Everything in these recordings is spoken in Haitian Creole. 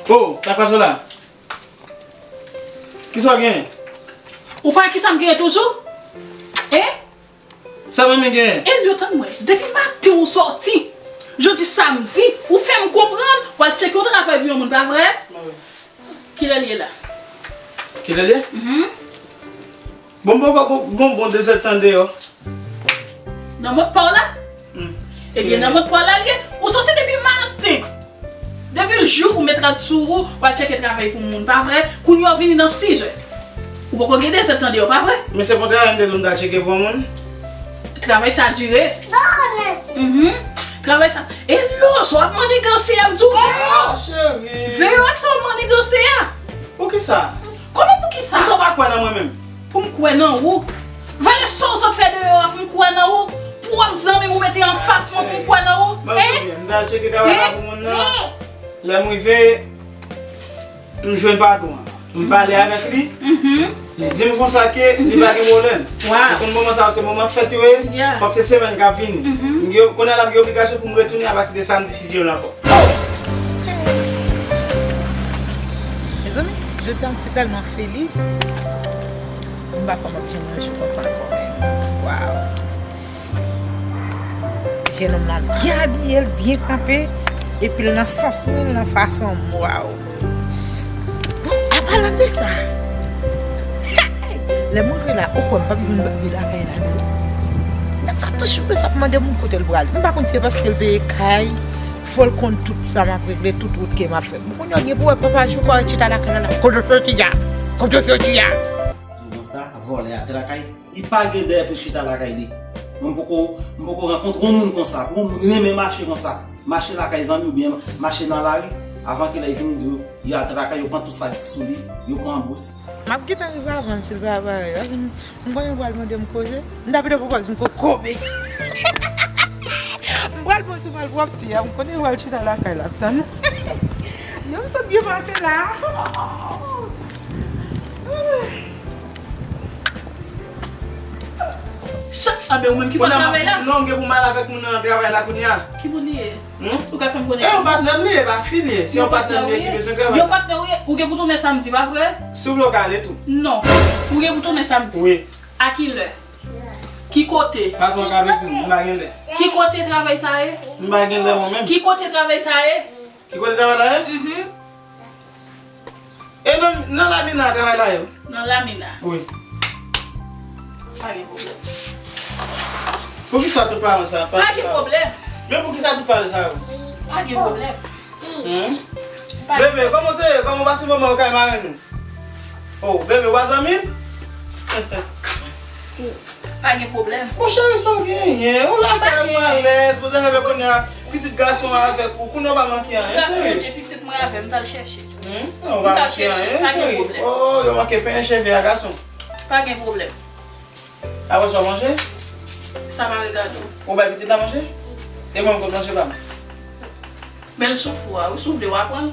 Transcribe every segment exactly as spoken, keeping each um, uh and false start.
Oh, sa k pase w la? Kisa w genyen? Ou pa wè kisa m genyen toujou? Hein? Sa manmi genyen? Elio, tann mwen. Depi maten ou sòti, jodi samdi, ou fè m konprann w al tcheke yon travay pou yon moun, pa vre? Kilè l ye la? Kilè l ye? Mhm. Bon, bon, bon, bon, bon, bon dezèdtan deyò. Nan mòd pa w la? Hmm. Ebyen, nan mòd pa w la l ye. Ou sòti depi maten. Depi l jou ou met rad sou ou, w al tcheke travay pou moun, pa vre? Kounye a w vini nan sizè. Ou poko gen dezèdtan deyò, pa vre? Men se pou travay m te di w m t al tcheke pou moun. Travay sa dire. Mhm. Travay sa. Elio, sa w ap mande gansè a, m di w veye. Ah, cheri. Veye ak sa w ap mande gansè a. Poukisa? Kòman poukisa? Poukisa w pa kwè nan mwen menm? Pou m kwè nan ou? Valè sa w sot fè deyò a pou m kwè nan ou? Pwòp zanmi m ou mete anfas mwen pou m kwè nan ou? Mwen, hein? M t al tcheke travay la pou moun nan. Lè m rive, m jwenn patwon an. M pale avèk li. Mhm. Li di m konsa ke li pa gen pwoblèm. Wow. Ou konn moman sa yo, se moman fèt yo ye. Yeah. Fòk se semèn k ap vini. Mhm. M gen, kounye a la, m gen obligasyon pou m retounen apati de samdi, si Dye vle ankò. Mezanmi, jodi a m si tèlman feliz. M pa kwè m ap janm yon jou konsa ankò, men. Wow. Jennonm lan byen abiye, l byen kanpe, epi l nan sans mwen, l nan fason m, waw. Bon, an palan de sa, lè m rive la, ou kwè m p ap jwenn Baby lakay la tou? Nèg sa toujou bezwen ap mande moun kote l prale. M pa konn si se paske l peye kay, fò l konn tout sa m ap regle, tout wout ke m ap fè. Bon, kounye a gen pou wè papa jou pa chita lakay la, la. Kote w soti a? Kote w soti a? Di w konsa, vòlè a te lakay. Li pa gen dèyè pou chita lakay li. Mwen, m poko, m poko rankontre yon moun konsa. Pou yon moun renmen mache konsa, mache lakay zanmi oubyen mache nan lari, avan ke lè l vini di w, yo al travay, yo pran tout sa ki sou li, yo pran bous. M ap gentan rive avan l si l pa pare. Paske m, m konnen l pral mande m koze. M ta pito poko di m kokobe. M pral bon sou malpwòpte a. M konnen l pral chita lakay la ap tann. Yo, m sot byen pase la. Chak, a, men ou menm ki pral travay la? Non, m gen pou m al avèk moun nan travay la kounye a. Ki moun li ye? Hmm? Ou ka fè m konnen? E yon patnè m li ye, pa fi li ye. Se yon patnè m li ye ki bezwen travay. Yon patnè w ye? Ou gen pou tounen samdi, pa vre? Si w vle, w ka ale tou. Non. Ou gen pou tounen samdi. Wi. A ki lè? Ki kote? Patwon ka vin, m pa gen lè. Ki kote travay sa ye? M pa gen lè mwen menm. Ki kote travay sa ye? Ki kote travay la ye? Mhm. E nan, nan Lamina travay la ye? Nan Lamina. Wi. Pa gen pwoblèm. Poukisa tout palan sa? Pa gen pwoblèm. Men poukisa tout palan sa yo? Pa gen pwoblèm. Hmm? Bebe, kòman w te ye? Kòman w pase moman yo kay marenn ou? Oh, bebe, w pa zanmi m? Pa gen pwoblèm. Mon cheri, sa w genyen? Ou lakay ou alèz, poze avè kounye a, pitit gason an avèk ou, kounye a w pa manke anyen, cheri. Pitit mwen avè m, m t al chèche. Hmm? Non, w pa manke anyen, cheri. Oh, yo manke penyen cheve a gason. Pa gen pwoblèm. Apre sa, w manje? Sa pa regade w. Ou bay pitit la manje? E mwen, m konn manje pa m? Men l sou fou a, wi, si w vle, w a pran l.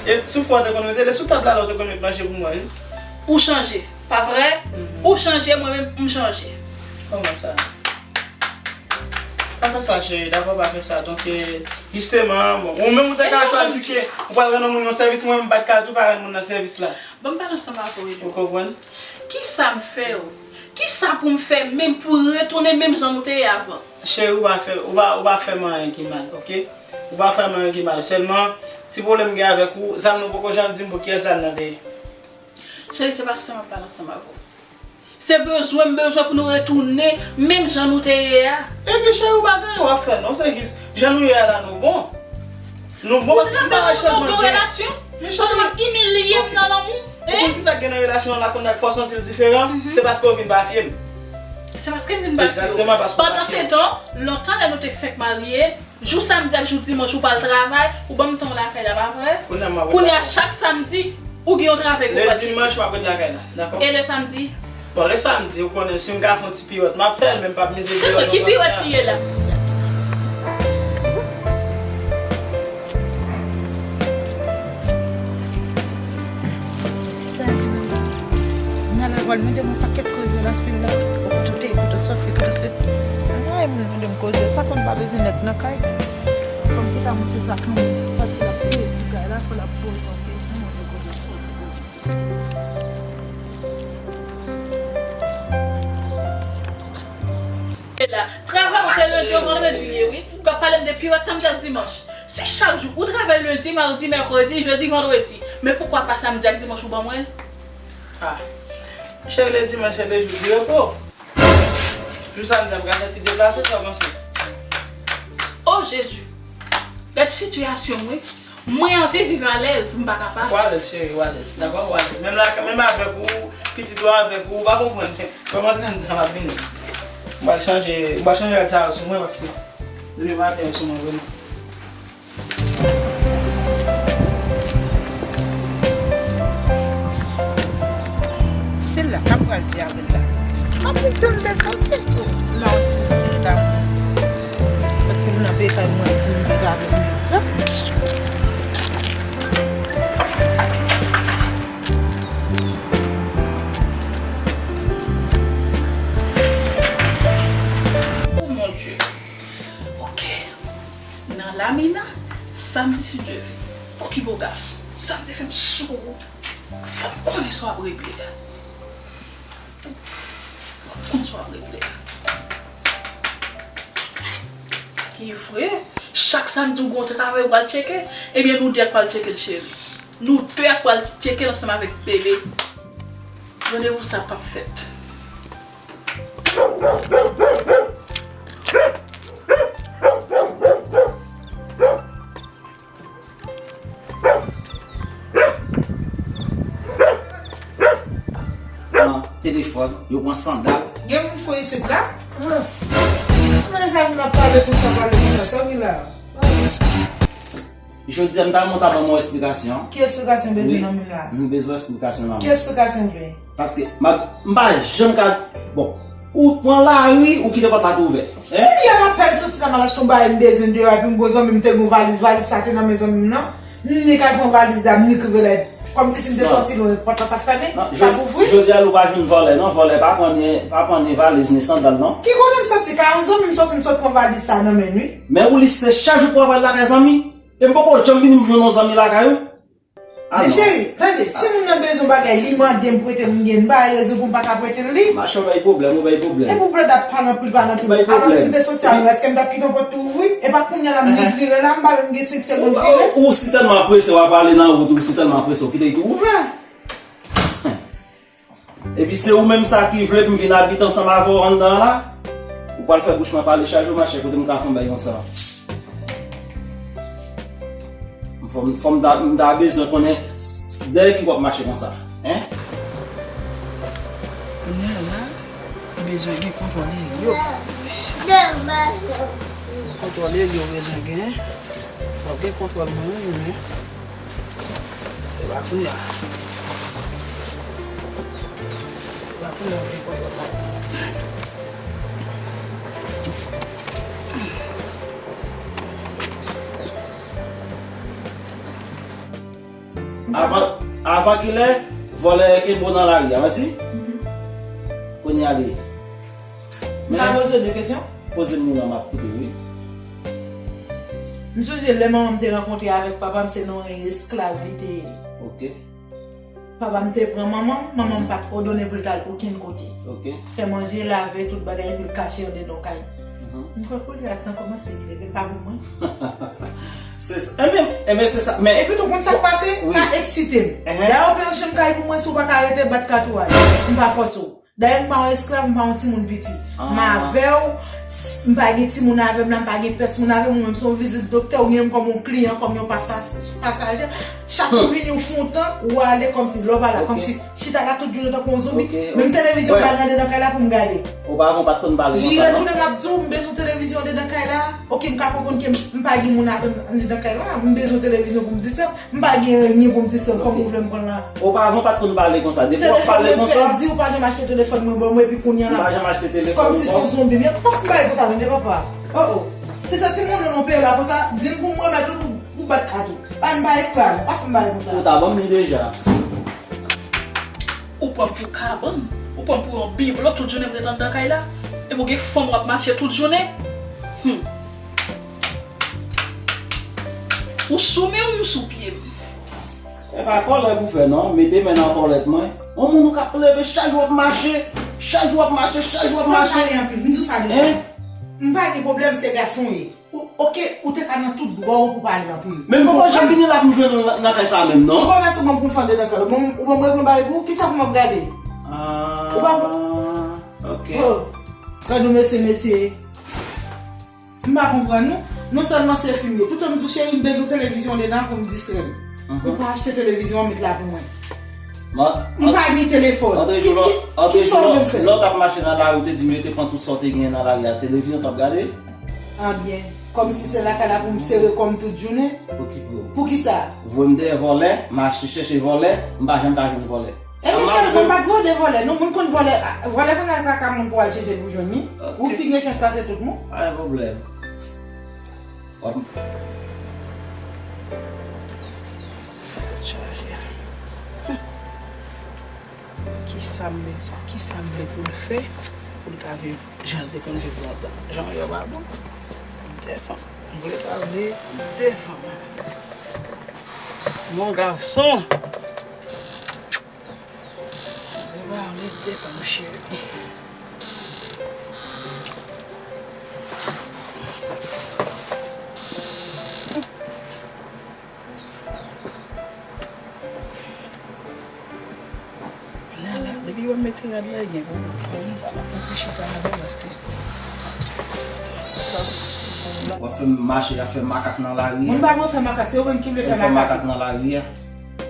E sou fou a te konn mete, lè sou tab la, la, ou te konn met manje pou mwen, wi. Ou chanje, pa vre? Mhm. Ou chanje, mwen menm, m chanje. Kòman sa? Pa fè sa, cheri, dakò, pa fè sa. Donk, e, jisteman, bon, ou menm ou te ka chwazi ke ou pral rann yon moun yon sèvis, mwen menm, m pa t ka di w pa rann moun nan sèvis la. Ban m pale ansanm avè w, Elio. Ou konprann? Kisa m fè w? Kisa pou m fè menm pou retounen menm jan nou te ye avan? Cheri, ou pa fè, ou pa, ou pa fè m anyen ki mal, oke? Ou pa fè m anyen ki mal. Sèlman, ti pwoblèm m gen avèk ou, zam nan poko janm di m pou kiyès zam nan te ye. Cheri, se pa sa m ap pale ansanm avè w. Se bezwen m bezwen pou nou retounen menm jan nou te ye a. Epi cheri, ou pa gen anyen w ap fè non, se jis jan nou ye a la nou bon. Nou bon paske m pa wè chanjman gen. Ou t ap bon relasyon? Ou t ap imilye m nan lanmou? Ou konn kisa k gen nan relasyon an la kounye a k fè w santi l diferan? Se paske w vin pa fye m. Se paske m vin pa fye w. Egzakteman, paske w pa fye m. Pandan se tan, lontan lè nou te fèk marye, jou samdi ak jou dimanch ou pa al travay, ou ban m tan w lakay la, pa vre? Kounye a chak samdi, ou gen yon travay pou w pral fè. Lè dimanch, m ap ret lakay la, dakò? E lè samdi? Bon, lè samdi, ou konnen, si m ka fè yon ti piwèt, m ap fè l, men m p ap mize piwèt. Ki piwèt li ye la? Pral mande mwen pakèt koze la, Sila. Ou kote w te ye, kote w soti, kote w sesi. Mwen, moun mande m koze, sa konn pa bezwen nèg nan kay. Fò m chita mwen se sa kanmenm. Paske l ap peye ti kay la, fò l ap poze yon kesyon, mwen kote w soti, kote w soti. E la, travay ou se lendi ou vandredi li ye, wi. Ou ka pale m de piwèt samdi ak dimanch. Si chak jou ou travay lendi, madi, mèkredi, jedi, vandredi, men poukwa pa samdi ak dimanch ou ban mwen l? Ah. Cheri, le dimanch se le jou di repo. Jou samdi a m ka fè ti deplase, sa w panse? Oh Jezi! Gad sitiyasyon m wi. Mwen anvi viv alèz, m pa kapab. Ou alèz cheri, ou alèz. Dakò, ou alèz. Menm la, menm avèk ou, pitit ou avèk ou, ou pa konprann. Kòman antre anndan m ap vini. M pral chanje, m pral chanje rad sa yo sou mwen paske depi maten yo sou mwen vrèman. Sila, sa m pral di avè l la? M ap vin di l m te soti tou. M nan yon ti moud la. Paske m nan bekay mwen, ti moun ki gade m sa. Oh mon Dieu. Ok. Nan lamina, samdi si Dye vle. Okipe w gason. Samdi fè m sou ou. Fò m konnen sa w ap regle a. Fò m konn sa w ap regle a. Ki vre, chak samdi ou gon travay ou pral tcheke, ebyen nou de ak pral tcheke l cheri. Nou de ak pral tcheke l ansanm avèk bebe. Randevou sa p ap fèt. Pran telefòn, yo pran sandal. Gen moun fou isit la? Kòman sa moun ap pale konsa, pale konsa? Sa w gen la? Jodi a, m ta renmen w ta ban m yon esplikasyon. Ki esplikasyon w bezwen nan moun la? M bezwen esplikasyon nan moun. Ki esplikasyon w vle? Paske m ap, m pa janm ka, bon, ou pran lari, ou kite pòt la tou ouvè. Hein? Kounye a m apèn soti la, m al achte yon bagay m bezwen deyò, epi m gon zanmi m te gon valiz, valiz sa te nan men zanmi m nan. M nik al pran valiz la, m nik rive la, kòmsi si m te sòti lwen, pòt la pa fèmen, pa ouvri. Jodi a, ou pa jwenn vòlè, non, vòlè pa pran ni, pa pran ni valiz, ni sandal, non. Ki kote m sòti? Kay yon zanmi m sòti, m sot pran valiz sa nan men l, wi. Men ou li se chak jou pou w al lakay zanmi. E m poko janm vini m jwenn yon zanmi lakay ou. Men cheri, tande, si moun nan bezwen bagay, li mande m prete l, m gen, m bay rezon pou m pa ka prete l li. Machè, ou bay pwoblèm, ou bay pwoblèm. Epi w plede ap pale anpil, pale anpil. Ou bay pwoblèm. Alò, si m te soti a menm, èske m t ap kite yon pòt tou ouvri? E pa kounye a la, m vin vire la, m pa menm gen senk segonn vire. Ou, ou, ou si tèlman prese, w ap pale nan wout, ou si tèlman prese, ou kite l tou ouvè. Epi se ou menm sa ki vle pou m vin abite ansanm avè w anndan an la? Ou pral fè bouch mwen pale chak jou, machè, kote m ka fè yon bagay konsa? Fò m, fò m ta, m ta bezwen konnen s-, s-, dèyè ki w ap mache konsa, hein? Kounye a la, bezwen gen kontwòl yo. Kontwòl yo bezwen gen. Fò gen kontwòl mwen menm, men. E pa kounye a. E pa kounye a, gen kontwòl la. Avan, avan kilè, vòlè kenbe w nan lari a, manti? Kounye a li. M ka poze w de kesyon? Poze m, Nina, m ap koute, wi. M sonje lè manman m te rankontre avèk papa m, se nan yon esklav li te ye. Ok. Papa m te pran manman m, manman m pa t òdone pou l t al okenn kote. Ok. Fè manje, lave, tout bagay, epi l kache andedan kay. M kwè kounye a tan kòmanse klere, pa pou mwen. Se sa, enben, enben se sa, men. Epi tou, konn sa k pase? Wi. Pa eksite m. Dayè, ou peye yon chanm kay pou mwen, si w pa ka rete, bat kat ou ale. M pa fòse w. Dayè, m pa yon esklav, m pa yon timoun piti. M avè w, s-, m pa gen timoun avè m la, m pa gen pès moun avè m, ou menm se yon vizit doktè, ou gen m kòm yon kliyan, kòm yon pasa-, pasaje. Chak ou vini, ou fè yon tan, ou ale kòmsi lè w pa la, kòmsi chita la tout jounen tankou yon zonbi. Menm televizyon m pa gen andedan kay la pou m gade. Oparavan w pa t konn pale konsa, non? Vire tounen m ap di w, m bezwen televizyon andedan kay la. Ok, m ka konprann ke m, m pa gen moun avè m andedan kay la, m bezwen televizyon pou m distrè m. M pa gen anyen pou m distrè m, kòman w vle m pran la? Oparavan w pa t konn pale konsa. Depi w ap pale konsa. Telefòn mwen pèdi, ou pa janm achte telefòn mwen ban mwen, epi kounye a la. M pa janm achte telefòn. Kòmsi se yon zonbi. Men pa fè m pale konsa, tande papa. Oh, oh. Se sa timoun nan peye la konsa, di m pou m remèt ou, pou, pou bat kat ou. Pa, m pa esklav, pa fè m pale konsa. Ou ta ban m li deja. Ou pran m pou kabann, ou pran m pou yon biblo tout jounen m ret anndan kay la, epi w gen fanm w ap mache tout jounen. Hmm. Ou sou men w, m sou pye m. E pa kòlèt pou fè non, mete men nan kòlèt mwen. Yon moun ou k ap leve chak jou w ap mache, chak jou w ap mache, chak jou w ap mache. Pale anpil, vin di w sa deja. Hein? M pa gen pwoblèm, se gason w ye. Ou, oke, ou te ka nan tout dwa w pou pale anpil. Men m poko janm vini la pou m jwenn ou nan, nan kay sa menm non. Ou kòmanse ban m konfan dedan kay la. Bon, ou ban m reponn bagay pou ou, kisa pou m ap gade? Ah, ou pa bon. Ok. Oh, gade yon mesye, mesye. M pa konprann nou. Non sèlman se fim ye. Toutan m di w cheri, m bezwen televizyon dedan pou m distrè m. Mhm. Ou pa achte televizyon an met la pou mwen. M pa gen telefòn. Ki, ki, kisa w vle m fè? Lè w t ap mache nan lari, ou te di m yo te pran tout sa w te genyen nan lari a. Televizyon w t ap gade? Anbyen, kòmsi se lakay la pou m sere kò m tout jounen? Okipe w. Poukisa? Voye m dèyè vòlè, mache chèche vòlè, m pa janm ka jwenn vòlè. Ebyen cheri, mwen pa t voye w de vòlè. Non, moun konn vòlè, vòlè konn al kaka moun pou al chèche l pou jwenn li. Ou pi gen chans pase tout moun. Pa gen pwoblèm. W ap Tèt chaje. Kisa m bezwen, kisa m vle pou l fè, pou l ka viv jan l te konn viv lontan? Jan yo pa bon. Devan. M vle pale devan. Mon gason. Devan, devan, cheri. La, la, depi yo mete rad la, gen pou moun sa, m ap fè ti chita avè paske w ap fè m mache, w ap fè makak nan lari a. Mwen pa vle fè makak, se ou menm ki vle fè makak. Ou fè makak nan lari a.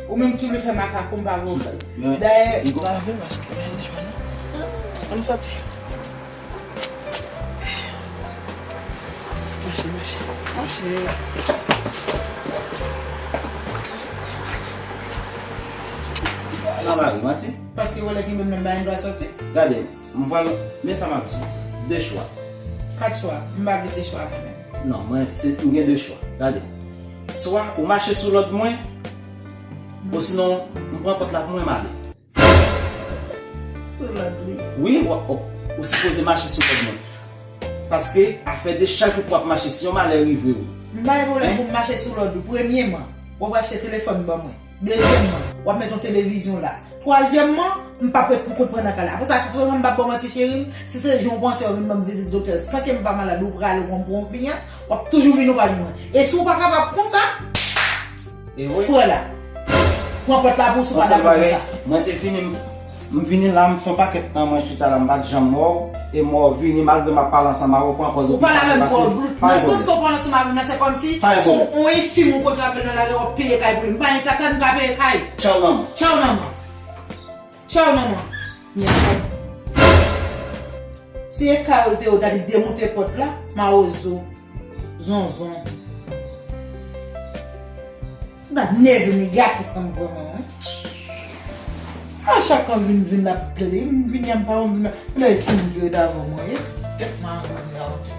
Ou menm ki vle fè makak, ou m pa vle w fè l. Dayè, lave paske men jwenn. Ann sòti. Mache, mache, mache. Nan lari, manti. Paske vòlè ki menm nan bay m dwa sòti. Gade, m pral, men sa m ap di w. De chwa. Kat chwa. M pa vle de chwa mwen menm. Non, mwen, se, m gen de chwa. Gade. Swa ou mache sou lòd mwen, osinon, m pran pòt la pou mwen, m ale. Sou lòd li. Wi, w, w, ou sipoze mache sou lòd mwen. Paske, afè de chak jou pou w ap mache, si yon malè rive w. M pa gen pwoblèm pou m mache sou lòd ou. Premyèman, w ap achte telefòn ban mwen. Dezyèmman, w ap met yon televizyon la. Twazyèmman, m p ap ret pou kont mwen nan kay la. Apre sa, tout sa m p ap ba w manti, cheri m, si se jan w panse w vin ban m vizit doktè san ke m pa malad, ou prale pran m pou yon kliyan, w ap toujou vin ou pa jwenn mwen. E si w pa kapab konsa, frè la, pran pòt la pou w si w pa dakò konsa. Mwen te vini, m, m vini la, m fè yon pakèt tan mwen chita la, m pa t janm wè w, e m wè w vini, malgre m ap pale ansanm avè w, ou pran pòz ou pale avè m twò. Nan sans ke w pale ansanm avè m nan, se kòmsi se yon enfim ou kontre avè l nan lari, w ap peye kay pou li. M pa gen kaka, m ka peye kay. Tchaw nan mwen. Tchaw nan mwen. Tchaw nan mwen. Mèd. Si e kay ou te ye, ou ta di demoute pòt la, mawozo, zonzon. Ou ta nève negatif ansanm vrèman, wi. A chak an vin, vin ap plede, m vini an pa wè m vin ap plede, ti moun ki ret avan mwen, e tèt mwen ann mèd.